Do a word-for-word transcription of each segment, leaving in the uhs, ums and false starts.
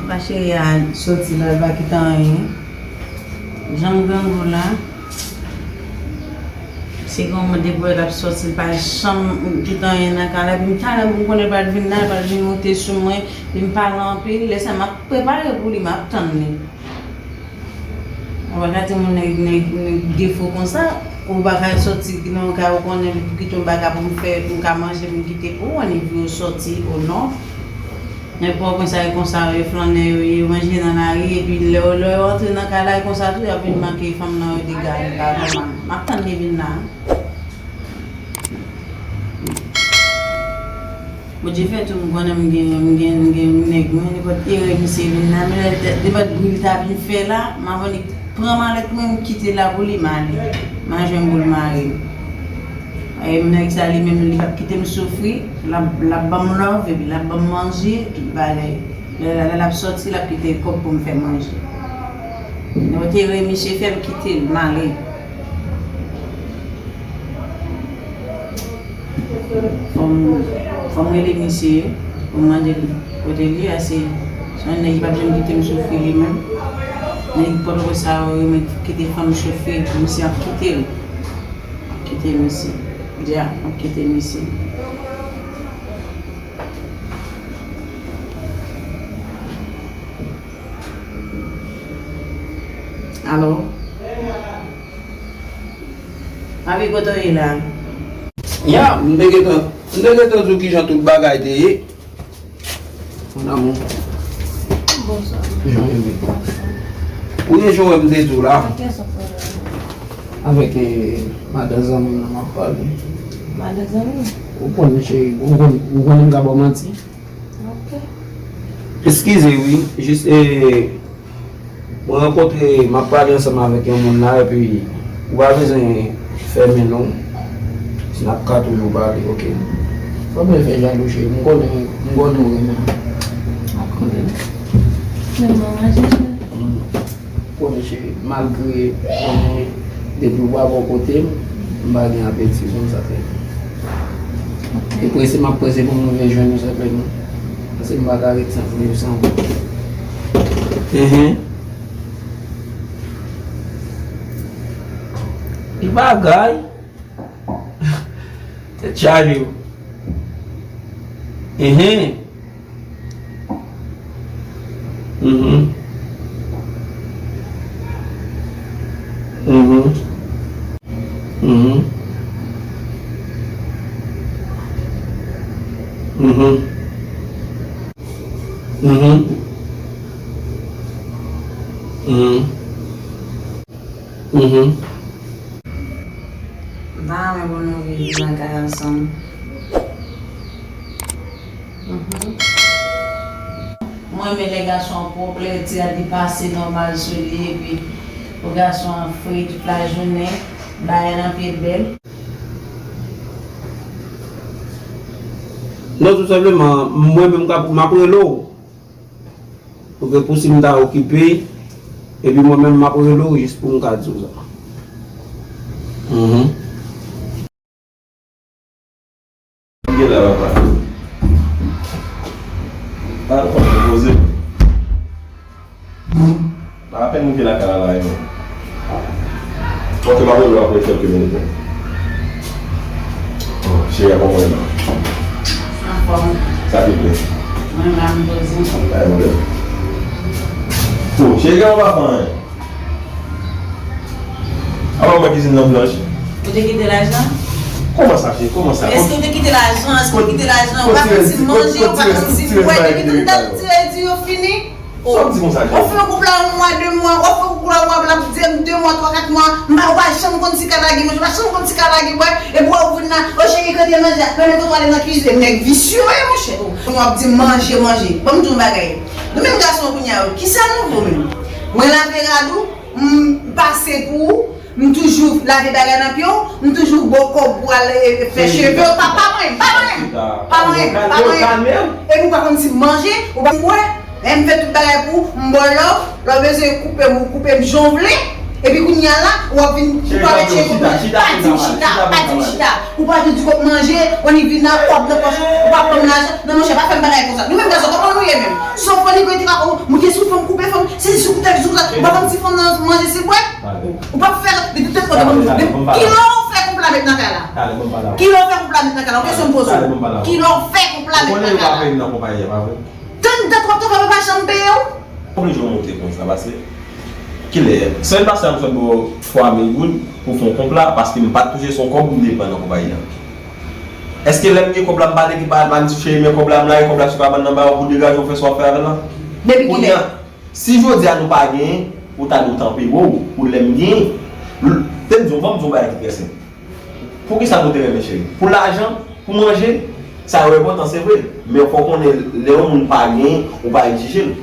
Pa cheri a soti la, l pa kite anyen. Jan m grangou la, se gon mande pou l ap soti, l pa janm kite anyen nan kay la. Epi m talè m konnen l pral vin la, l pral vin monte sou mwen, epi m pale anpil. Lè sa a, m ap prepare pou li, m ap tann li. Ou pa ka di moun nèg, nèg, nèg defo konsa. Ou pa ka soti nan yon kay ou konnen pou kite yon bagay pou m fè, pou m ka manje, pou m kite pou ou, annik vye w soti, o non. Nèg pòv konsa, e konsa yo ye, flannè yo ye, yo manje nan lari, epi lè yo, lè yo antre nan kay la, e konsa tou, y ap vin manke fanm nan yo dega, e pa nòmal. M ap tann li vin la. Bondye fè tou, m konnen m gen, m gen, m gen yon nèg mwen, nenpòt erè misye vin la, men lè, nenpòt bri l ta vin fè la, m ap annik pran malèt mwen, m kite la pou li, m ale. M al jwenn boul mare m. E nèg sa li menm, li p ap kite m soufri, l ap, l ap ban m love, epi l ap ban m manje, tout bagay. Lè, lè, lè l ap soti, l ap kite kòb pou m fè manje. Nenpòt erè misye fè, m kite l, m ale. Fò m, fò m rele misye, pou m mande l kote l ye, a se, se yon nèg ki p ap janm kite m soufri li menm. Nèg pòtoprens sa yo renmen kite fanm soufri, misye ap kite l. Kite misye. Dja, ap kite misye. Alo? Papi, kote w ye la? Ya, m te gentan, m te gentan di w kijan tout bagay te ye. Mon amour. Bonswa. Jan w ye? Ou ye jan w wè m te di w la? Avèk, eh, madan zanmi m nan m ap pale. Madan zanmi? Ou konnen, cheri, ou konnen, ou konnen m ka ba w manti. Ok. Eskize wi, jis, eh, mwen rankontre, m ap pale ansanm avèk yon moun la, epi ou pa bezwen fèmen non. Si n ap ka toujou pale, ok. Fò byen fè jalou, cheri. M konnen, m konnen ou renmen m. M konnen. Men mwen manje, cheri. Konnen cheri, malgre konnen depi w pa bò kote m, m pa gen apeti, konn sa fè. E prese m ap prese pou m rive jwenn ou senpleman. Paske m pa ka ret san viv san ou. Mhm. Ki bagay? Tèt chaje wi. Mhm. Mhm. Mhm. Mhm. Mhm. Mhm. Mhm. Mhm. M ta renmen pou nou viv nan kay ansanm. Mhm. Mwen renmen lè gason an pwòp, lè ti a depase nòmal sou li, epi pou gason an fre tout lajounen, bagay nan pye bèl. Non, tou senpleman, mwen menm m ap rele w. Pou ke pou si m ta okipe, epi mwen menm m ap rele w jis pou m ka di w sa. Mhm. Gen la, papa. Pa konn poze. Pa apèn rive lakay la, la, e menm. Ok, m ap rele w apre kèlke minit. Oh, cheri a, kòman w ye la? Anfòm. Sa ki ple? Mwen la, m poze. Ay, mwen. Oh, cheri, kòman w pa fè anyen? Apa mwen kizin nan blanch? Ou te kite lajan? Kòman sa, cheri? Kòman sa? Èske w te kite lajan? Èske w te kite lajan? Ou pa konn si manje, ou pa konn si bwè. Depi tout dat ti redi yo fini. Sa w ap di konsa, cheri? W ap fè yon koup la yon mwa, de mwa, w ap fè yon koup la yon mwa, l ap di m de mwa, twa, kat mwa. M pa, ou pa janm konn si ka lage manje, ou pa janm konn si ka lage bwè. Epi w ap vin la, o cheri, kote manje a? Kote w ale nan kizin? Nèg visye w ye, monchè. W ap di m manje, manje. Ban m di w yon bagay. Nou menm gason kounye a yo, kisa nou vo menm? Mwen lave rad ou, m pase pou ou, m toujou lave bagay nan pye w, m toujou ba w kòb pou al, e, e, fè cheve w, pa, pa manyen, pa manyen, pa manyen, pa manyen. Epi w pa konn si m manje, ou pa bwè, men m fè tout bagay pou ou, m ba w love, lè w bezwen koupe m, ou koupe m jan w vle, epi kounye a la, w ap vin, ou pa mèt cheve w, pa di m chita, pa di m chita. Ou pa di di kòb manje, w annik vin nan kòb nan pòch, ou pa ban m lajan. Non, monchè, pa fè m bagay konsa. Nou menm gason, kòman nou ye menm? Sou fanm li kote pa, ou moute sou fanm, koupe fanm, se sou koutèl, sou koutèl. Ou pa konn si fanm nan manje, si l bwè? Ou pa fè, depi tout kote, ban m di w, kilè w fè koup la met nan kay la? Kilè w fè koup la met nan kay la? Yon kesyon m poze w. Kilè w fè koup la met nan kay la? Tann dat w ap travay, pa janm peye w. Oblije w monte konsa, paske kilè, semèn pase a, m sot ba w twa mil goud pou fè yon kòb la, paske m pa t touche, se yon kòb m te pran nan konpayi a. Èske lè m gen kòb la, m pa te ki pa, pa m di cheri, men kòb la, m lage kòb la sou kabann nan ba w pou degaje w fè sa w ap fè avè l la? Depi kilè? Kounye a, si jodi a nou pa genyen, ou ta dwe tanpe wo pou lè m genyen. L-, te m di w, ban m di w yon bagay ki trè senp. Poukisa nou te renmen cheri? Pou lajan, pou manje, sa yo enpòtan, se vre. Men fò w konnen, lè yon moun pa genyen, ou pa egzije l.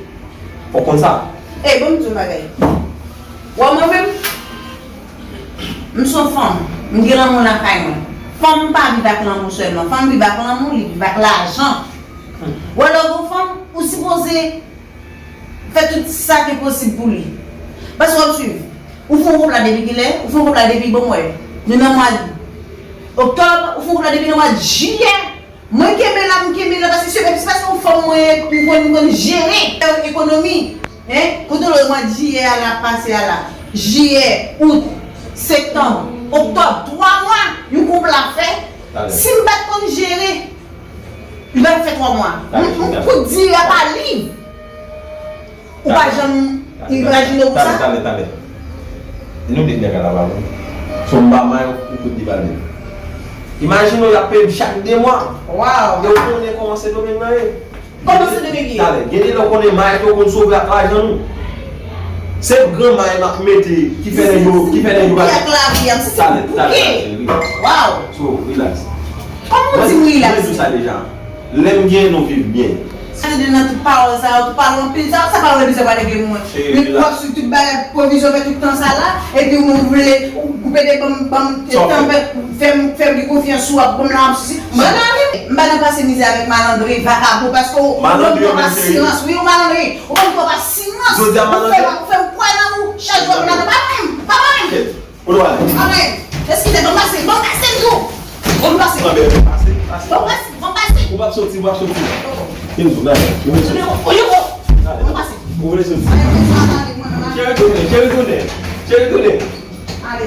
Fò w konn sa. Ey, ban m di w yon bagay. Wè mwen menm, m se yon fanm, m gen lanmou lakay mwen. Fanm pa viv ak lanmou sèlman. Fanm viv ak lanmou, li viv ak lajan. Ou wè lè w gen yon fanm, ou sipoze fè tout sa ki posib pou li. Paske w ap swiv. Ou fè yon koup la depi kilè? Ou fè yon koup la depi, bon, mwen. Nou nan mwa oktòb, ou fè yon koup la depi nan mwa jiyè. Mwen kenbe la, m kenbe la, paske se, se paske yon fanm mwen ye, m konn, m konn jere ekonomi. Hein? Kote w mwa jiyè a la, pase a la? Jiyè, out, septanm, oktòb, twa mwa, yon koup la fè. Si m pa t konn jere, li pa t fè twa mwa. M, m kout di a pa liv. Ou pa janm imajine w pou sa? Talè, talè, talè. Nou de nèg a la ba mwen. Se yon ba may ou kout di ba li. Imajine w, y ap peye m chak de mwa. Waw! E w konnen kòman Sendomeng nan ye. Kòman Sendomeng ye? Talè, gen de lè w konnen may ke w konn sove ak lajan nou. Se gran may m ap mete ki fè nèg yo, ki fè nèg yo pa. Ak lavi a, m santi m bouke. Talè, talè, talè, wi. Waw! So, relax. Kòman w di m relax? Mwen di w sa deja. Lè m gen, nou viv byen. Sa vle di nan tout pawòl sa yo, tout pawòl anpil sa yo, sa pa wè bizè pale gen mwen. Men w ap swiv tout bagay, pwovizyon fè tout tan sa la, epi ou menm ou vle, ou pede ban m, ban m tan, fè m, fè m gen konfyans ou ap ban m la, ap sisi. M pa nan, m pa nan pase mizè avèk malandren, vakabon, paske ou ban m tò pa silans, wi, ou malandren, ou ban m tò pa silans. Ou fè m, ou fè m kwè nan ou, chak jou ap malandren, pa menm, pa menm. Kote w ale? Amen. Eskize, ban m pase, ban m pase, m di w. Ban m pase. Anben, pase, pase. Ban m pase, ban m pase. Ou p ap soti, ou p ap soti. Vin di w, gade, vin di w. Oye, o. Ban m pase. Ou vle soti? Cheri tounen, cheri tounen. Cheri tounen. Ale.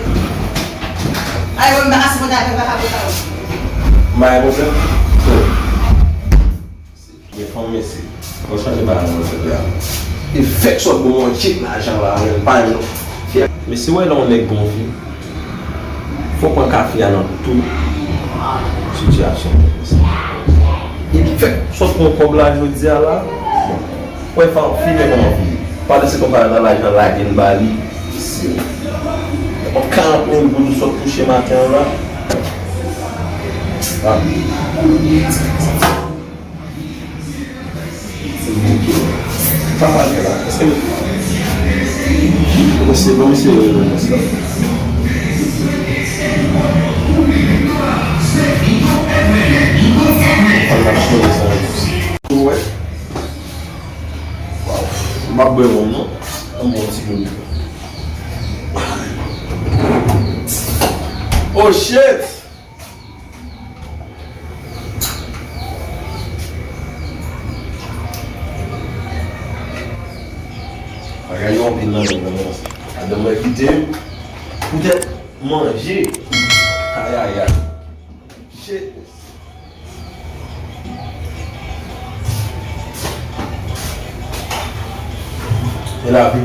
Ale, ban m pase, ban m pase, ban m pase. May pwoblèm. Gen fanm, mesye. Mwen chanje bagay mwen fè a. E fèk sot bon mwen tchek lajan la, men pa yon. Mesye, wè lè yon nèg gon vi, fò pran kafe a nan tout sitiyasyon. E fèk sot pran kòb la jodi a la. Bon. Wè fanm, fimen kòman fimen. Pale se konpa nan lajan lage n ba li. Mesye. Yon karant mil goud ou sot touche maten an la. Ah. Sa pa gen la. Èske misye, bon, misye, misye. Ou wè? Waw. M ap bwè wonm non. An bon ti moun. Oh shit! Bagay yo anpil nan men mwen. Madanm mwen kite m poutèt manje. Ayayay. Shit. E lavi.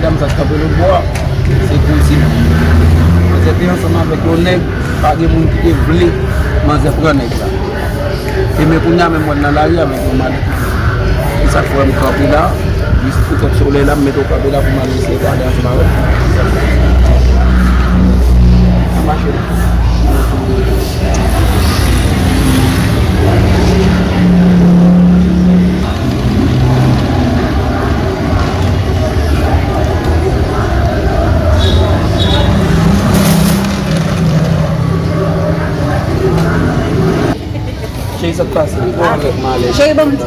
Dam sa k kanpe lòtbò a, se konsi. Manzè te ansanm avèk yon nèg, pa gen moun ki te vle manzè pran nèg la. E men kounye a menm mwen nan lari avèk yon madanm. Se sa k fè m kanpe la, jis pou kòk solèy la, m mete w kanpe la pou m al eseye gade ansanm avèk ou. Sa mache la. Cheri, sa k pase? Ou anlè malè? Cheri, ban m di.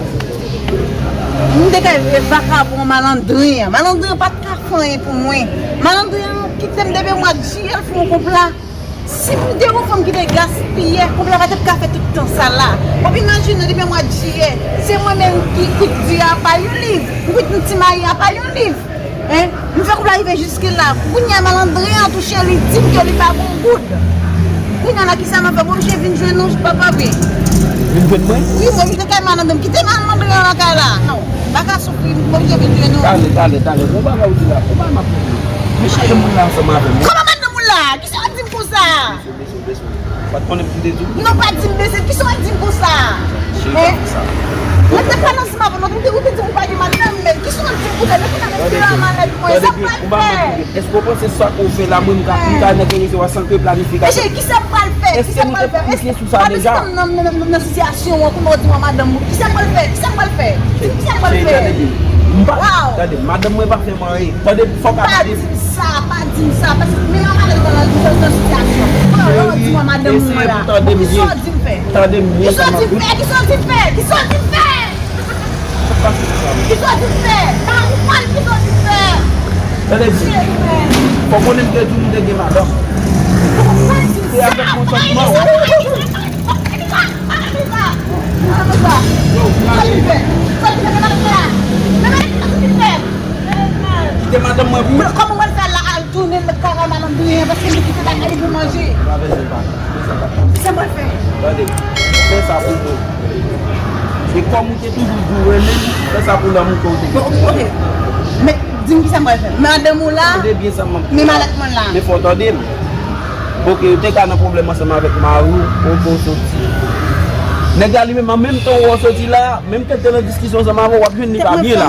M te ka vakabon malandren an. Malandren an pa t ka fè anyen pou mwen. Malandren an kite m depi mwa jiyè, l fè yon koup la. Si m te yon fanm ki te gaspiyè, koup la pa t ap ka fè tout tan sa la. W ap imajine depi mwa jiyè, se mwen menm ki kwit di a pa yon liv, m kwit yon ti mayi a pa yon liv. Hein? M fè koup la rive jiske la. Kounye a malandren an touche li, di m ke li pa gon goud. Kounye a la kisa m ap fè? M oblije vin jwenn ou, papa, wi. Vin jwenn mwen? Wi, m oblije kay malandren. Kite malandren an nan kay la. Non, m pa ka soufri, m oblije vin jwenn ou. Tande, tande, tande. Gon bagay ou di la. Gon bagay m ap di. Men cheri, moun la ansanm avè m. Kòman madanm ou la? Kisa w ap di m konsa? Mesye, mesye, mesye. Pa t konnen m te di w? Non, pa di m mesye. Kisa w ap di m konsa? Cheri, pa fè sa. Mwen te pale ansanm avè w, ou te, ou te di m ou pa gen madanm, men kisa w ap di m konsa? Mwen te nan malèt mwen, sa pral fè. Èske w panse sa ke w fè la, mwen, m ka, m ka nan kè resevwa san ke planifikasyon? Mesye, kisa m pral fè? Kisa m pral fè? Èske nou te planifiye sou sa deja? Nan, nan, nan, nan sitiyasyon an, kouman w di mwen madanm ou? Kisa m pral fè? Kisa m pral fè? Di m kisa m pral fè? Cheri, tande byen. M pa, tande, madanm mwen pa fè m anyen. Tande, fòk ap di m sa, pa di m sa, paske menm a madanm nan, nan, nan sitiyasyon. Kòman w di mwen madanm mwen la? Kisa w di m fè? Tande m byen. Kisa w di m fè? Kisa w di m fè? Kisa w di m fè? Kisa w di m fè? Pa ou pale, kisa w di m fè? Tande byen. Fò konnen m te di w m te gen madanm. Se avèk konsantman w. Kite madanm mwen pou mwen. Kòman w al fè la, al tounen nan kay malandren an, paske li kite bagay li pou manje? Pa bezwen pale. Sa m pral fè? Tande, fè sa pou mwen. E kòm ou te toujou di w renmen m, fè sa pou lanmou ke w te gen. Bon, ok. Men, di m kisa m pral fè. Madanm ou la, tande byen sa m ap di la. Men malèt mwen la. Men fò w tande m. Ok, ou te ka nan pwoblèm ansanm avèk mari w, ou, ou soti. Nèg la li menm, an menm tan ou soti la, menm ke l te nan diskisyon ansanm avè w, w ap jwenn li pa byen la.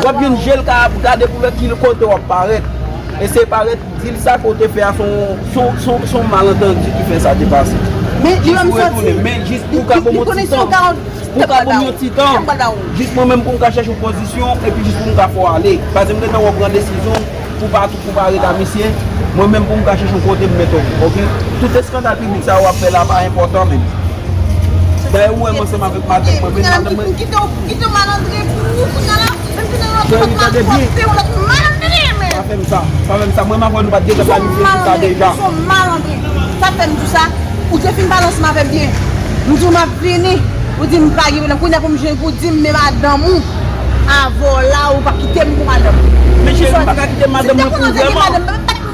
W ap jwenn je l ka ap gade pou wè ki kote w ap parèt. E se parèt, di l sa ke w te fè a, se yon, se yon, se yon, se yon malantandi ki fè sa te pase. Jis pou retounen, men jis pou w ka ban m yon ti tan. Pou w ka ban m yon ti tan. Jis mwen menm pou m ka chèche yon pozisyon, epi jis pou m ka fè w ale. Paske m gentan wè w pran desizyon pou pa, pou pa ret a misye. Mwen menm pou m ka chèche yon kote m mete w, ok? Tout eskandal piblik sa yo w ap fè la pa enpòtan menm. Dayè ou wè m ansanm avèk madanm mwen, men madanm mwen. Kite w, kite w malandren pou ou kounye a la. Cheri, tande byen. Pa fè m sa, pa fè m sa. Mwen m avè w nou pa t gentan planifye tout sa deja. Ou se yon malandren, ou se yon malandren. Sa k fè m di w sa? Ou te fin pale ansanm avè m byen. M di w m ap vini. Ou di m pa gen pwoblèm. Kounye a pou m jwenn pou w di m men madanm ou avè w la, ou p ap kite m pou madanm ou. Men cheri, m pa ka kite madanm mwen pou ou vrèman.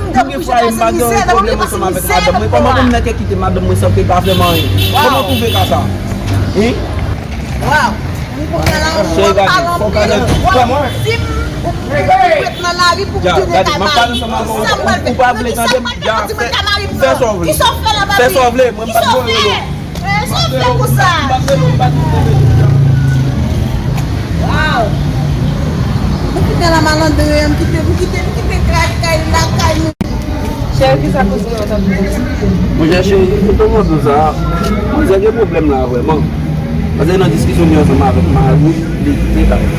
M gen fwaye m, m pa gen pwoblèm ansanm avèk madanm mwen. Kòman pou m nan kè kite madanm mwen san ke l pa fè m anyen? Kòman w twouve ka sa? Hein? Waw! M konnen la, w ap pale anpil, w ap di m, ou prèt nan lari pou m tounen kay mari m. Sa m pral fè? Ou pa vle tande m, fè sa w vle. Kisa w fè la, papi? Fè sa w vle, mwen m pa t voye w. Sa w fè konsa? Waw! M kite la malandren, m kite, m kite, m kite kay, kay, lakay nou. Cheri, kisa koze yo t ap di? Monchè cheri, kote w mande sa a? Manzè gen pwoblèm la vrèman. Manzè nan diskisyon li ansanm avèk mari l, li kite kay li.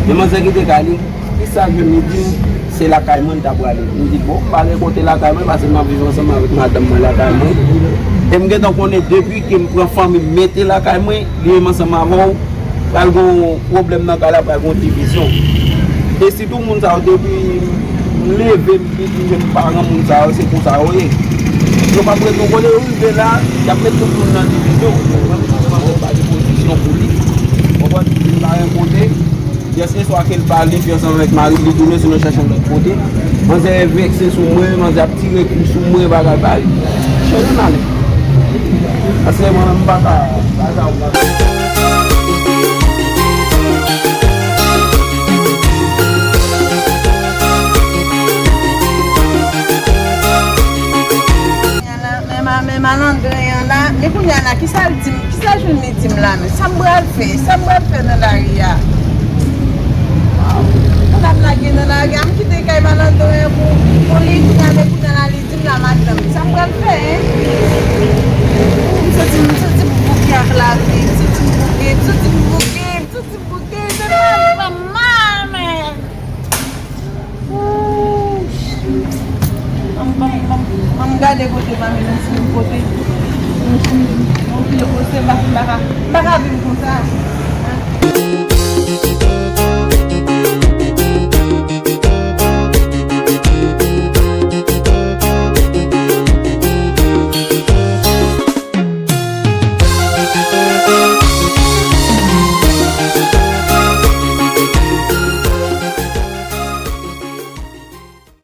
Men manzè kite kay li, kisa k jwenn li di m, se lakay mwen l ta prale. M di, bon, m pa gen kote lakay mwen, paske m ap viv ansanm avèk madanm mwen lakay mwen. E m gentan konnen depi ke m pran fanmi m mete lakay mwen, li menm ansanm avè w, pral gon pwoblèm nan kay la, pral gon divizyon. E sitou moun sa yo, depi m leve m vin jwenn paran moun sa yo, se konsa yo ye. Yo p ap ret yon kote, yo rive la, y ap met tout moun nan divizyon. Mwen, mwen, mwen pa gen pozisyon pou li. Konprann? Li pa gen kote. Yèsè swa ke l pale, epi ansanm avèk mari l, li tounen, sinon l chache yon lòt kote. Manzè vekse sou mwen, manzè ap tire kou sou mwen, bagay, bagay. Cheri, ann ale. Paske mwen menm, m pa ka, pa ka, pa ka. Malandren an la, men kounye a la, kisa l di m, kisa Jwenny di m la menm? Sa m pral fè? Sa m pral fè nan lari a? Waw. Pou n ap lage nan lari a, m kite kay malandren an pou, pou li, kounye a, men kounye a la, li di m la, madanm, sa m pral fè, hein? M santi, m santi m bouke ak lavi, m santi m bouke, m santi m bouke, m santi m bouke, se mal, fè m mal, men. Ooh, shit. Ban m, ban m, ban m, ban m gade kote m ale nan fim kote. Yon fim, yon fim kote, m pa, m pa ka, m pa ka viv konsa.